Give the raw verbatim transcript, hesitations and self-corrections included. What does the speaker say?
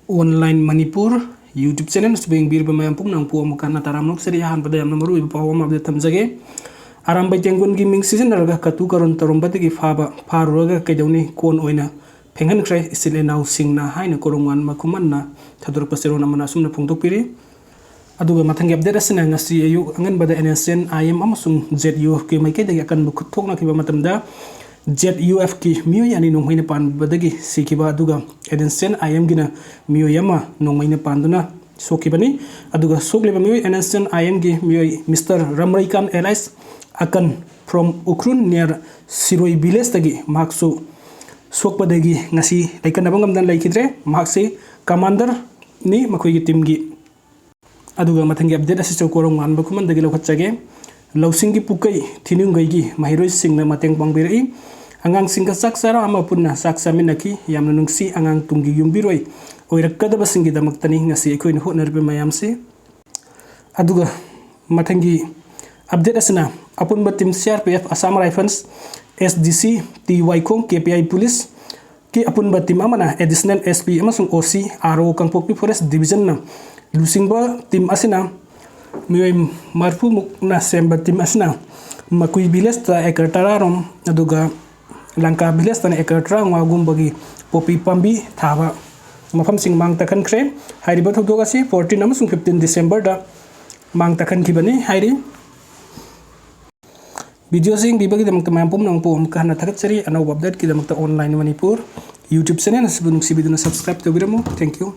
Online Manipur YouTube channel ꯑꯁꯤꯕꯨ ꯌꯦꯡꯕꯤꯔꯤꯕ ꯃꯌꯥꯝ ꯄꯨꯝꯅꯃꯛꯄꯨ ꯑꯃꯨꯛ ꯍꯟꯅ ꯇꯔꯥꯝꯅ ꯑꯣꯛꯆꯔꯤ꯫ ꯑꯍꯥꯟꯕꯗ ꯌꯥꯝꯅ ꯃꯔꯨꯑꯣꯏꯕ ꯄꯥꯎ ꯑꯃ update ꯊꯝꯖꯒꯦ꯫ ꯑꯔꯥꯝꯕꯥꯏ ꯇꯦꯡꯒꯨꯟꯒꯤ ꯃꯤꯡ ꯁꯤꯖꯤꯟꯅꯔꯒ ꯀꯇꯨ ꯀꯔꯟ ꯇꯧꯔꯝꯕꯗꯒꯤ ꯐꯥꯕ, ꯐꯥꯔꯨꯔꯒ ꯀꯩꯗꯧꯅꯤ, ꯀꯣꯟ ꯑꯣꯏꯅ ꯐꯦꯡꯍꯟꯈ꯭ꯔꯦ ꯏꯆꯤꯜ ꯏꯅꯥꯎꯁꯤꯡꯅ ꯍꯥꯏꯅ ꯀꯣꯔꯣꯝꯉꯥꯟꯕ ꯈꯨꯃꯟꯅ ꯊꯥꯗꯣꯔꯛꯄ ꯆꯦꯔꯣꯜ ꯑꯃꯅ ꯑꯁꯨꯝꯅ ꯐꯣꯡꯗꯣꯛꯄꯤꯔꯤ꯫ ꯑꯗꯨꯒ ꯃꯊꯪꯒꯤ update ꯑꯁꯤꯅ ꯉꯁꯤ ꯑꯌꯨꯛ ꯑꯉꯟꯕꯗ NSCN-IM ꯑꯃꯁꯨꯡ ZUFꯀꯤ ꯃꯥꯏꯀꯩꯗꯒꯤ ꯑꯀꯟꯕ ꯈꯨꯠ ꯊꯣꯛꯅꯈꯤꯕ ꯃꯇꯝꯗ ZUFꯀꯤ ꯃꯤꯑꯣꯏ ꯑꯅꯤ ꯅꯣꯡꯃꯩꯅ ꯄꯥꯟꯕꯗꯒꯤ ꯁꯤꯈꯤꯕ, ꯑꯗꯨꯒ NSCN-IMꯒꯤꯅ ꯃꯤꯑꯣꯏ ꯑꯃ ꯅꯣꯡꯃꯩꯅ ꯄꯥꯟꯗꯨꯅ ꯁꯣꯛꯈꯤꯕꯅꯤ꯫ ꯑꯗꯨꯒ ꯁꯣꯛꯂꯤꯕ ꯃꯤꯑꯣꯏ NSCN-IMꯒꯤ ꯃꯤꯑꯣꯏ Mister Ramraikan alias Akan from Ukhrul near Siroi villageꯇꯒꯤ ꯃꯍꯥꯛꯁꯨ ꯁꯣꯛꯄꯗꯒꯤ ꯉꯁꯤ ꯂꯩꯀꯟꯅꯕ ꯉꯝꯗꯅ ꯂꯩꯈꯤꯗ꯭ꯔꯦ꯫ ꯃꯍꯥꯛꯁꯤ commanderꯅꯤ ꯃꯈꯣꯏꯒꯤ teamꯒꯤ꯫ ꯑꯗꯨꯒ ꯃꯊꯪꯒꯤ update ꯑꯁꯤꯁꯨ ꯀꯣꯔꯣꯝꯉꯥꯟꯕ ꯈꯨꯃꯟꯗꯒꯤ ꯂꯧꯈꯠꯆꯒꯦ꯫ ꯂꯧꯁꯤꯡꯒꯤ ꯄꯨꯀꯩ ꯊꯤꯅꯨꯡꯒꯩꯒꯤ ꯃꯍꯩꯔꯣꯏꯁꯤꯡꯅ ꯃꯇꯦꯡ ꯄꯥꯡꯕꯤꯔꯛꯏ꯫ ꯑꯉꯥꯡꯁꯤꯡꯒ ꯆꯥꯛ ꯆꯔꯥ ꯑꯃ ꯄꯨꯟꯅ ꯆꯥꯛ ꯆꯥꯃꯤꯟꯅꯈꯤ꯫ ꯌꯥꯝꯅ ꯅꯨꯡꯁꯤ, ꯑꯉꯥꯡ ꯇꯨꯡꯒꯤ ꯌꯨꯝꯕꯤꯔꯣꯏ ꯑꯣꯏꯔꯛꯀꯗꯕꯁꯤꯡꯒꯤꯗꯃꯛꯇꯅꯤ ꯉꯁꯤ ꯑꯩꯈꯣꯏꯅ ꯍꯣꯠꯅꯔꯤꯕ ꯃꯌꯥꯝꯁꯤ꯫ ꯑꯗꯨꯒ ꯃꯊꯪꯒꯤ update ꯑꯁꯤꯅ ꯑꯄꯨꯟꯕ team CRPF, Assam Rifles, SDC, T ꯋꯥꯏꯈꯣꯡ, KPI policeꯀꯤ ꯑꯄꯨꯟꯕ team ꯑꯃꯅ additional SP ꯑꯃꯁꯨꯡ OC, RO ꯀꯥꯡꯄꯣꯛꯄꯤ forest divisionꯅ ꯂꯨꯆꯤꯡꯕ team ꯑꯁꯤꯅ ꯃꯤꯑꯣꯏ ꯃꯔꯤꯐꯨ ꯃꯨꯛꯅ ꯁꯦꯝꯕ team ꯑꯁꯤꯅ ꯃꯀꯨꯏ villageꯇ acre ꯇꯔꯥ ꯔꯣꯝ, ꯑꯗꯨꯒ ꯂꯪꯀꯥ villageꯇꯅ acre ꯇꯔꯥꯃꯉꯥꯒꯨꯝꯕꯒꯤ ꯄꯣꯄꯤ ꯄꯥꯝꯕꯤ ꯊꯥꯕ ꯃꯐꯝꯁꯤꯡ ꯃꯥꯡ ꯇꯥꯛꯍꯟꯈ꯭ꯔꯦ꯫ ꯍꯥꯏꯔꯤꯕ ꯊꯧꯗꯣꯛ ꯑꯁꯤ fourteen ꯑꯃꯁꯨꯡ fifteen Decemberꯗ ꯃꯥꯡ ꯇꯥꯛꯍꯟꯈꯤꯕꯅꯤ ꯍꯥꯏꯔꯤ꯫ Videoꯁꯤ ꯌꯦꯡꯕꯤꯕꯒꯤꯗꯃꯛꯇ ꯃꯌꯥꯝ ꯄꯨꯝꯅꯃꯛꯄꯨ ꯑꯃꯨꯛꯀ ꯍꯟꯅ ꯊꯥꯒꯠꯆꯔꯤ꯫ ꯑꯅꯧꯕ updateꯀꯤꯗꯃꯛꯇ Online Manipur YouTube channel ꯑꯁꯤꯕꯨ ꯅꯨꯡꯁꯤꯕꯤꯗꯨꯅ subscribe ꯇꯧꯕꯤꯔꯝꯃꯨ꯫ Thank you꯫